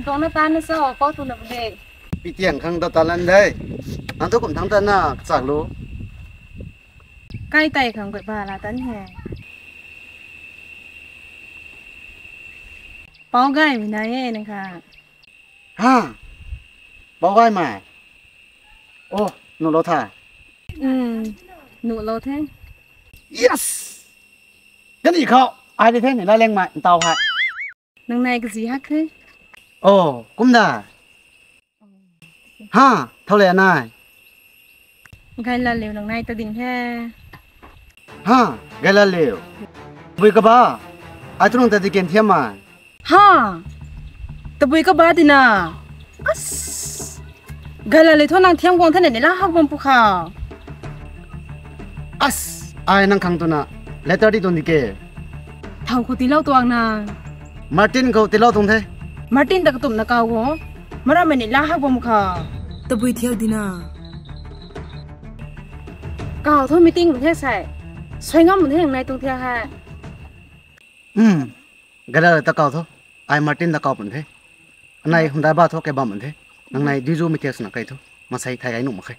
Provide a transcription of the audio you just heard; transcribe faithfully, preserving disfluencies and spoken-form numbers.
Tuang na tan na sa, pau tu na bde. Pi tiang khang ta talan de. Nang tu kum thang ta na kachak lu. Kai tai khang koi ba la tan he. Pau gai mi na e nang kha. Ha? Pau gai mai? Oh, nu lo tha? Um, nu lo the. Yes! Kani khou, ai di the ni la leng mai, ntau hai. Nang nai kazi hak the. Oh, kum da. Ha, thau le anai. Gai la liu nang nai ta ding he. Ha, gai la liu. Bui kaba. Ai tu nang ta di ken thiam mai. Ha, tabui kaba di na. As. Gai la liu thu nang thiam guang the ni la hak bam pu kha. As, ai nang khang tu na. Letter di tuang di ke. Thau khou tilou tuang na. Martin khou tilou tuang the. Martin ta katumna kau o. Mara mei ni la hak bam kha. Tabui thiak di na. Kau thu meeting mun the sai. Sui ngam mun the nang nai tuang thiak hai. Um. Gai la ta kau thu. Ai Martin ta kau pun the. Anai hum dai ba thu ke bam mun the. Nang nai dui zu mi thiak sna kai thu. Masai thai gai nu mak khe.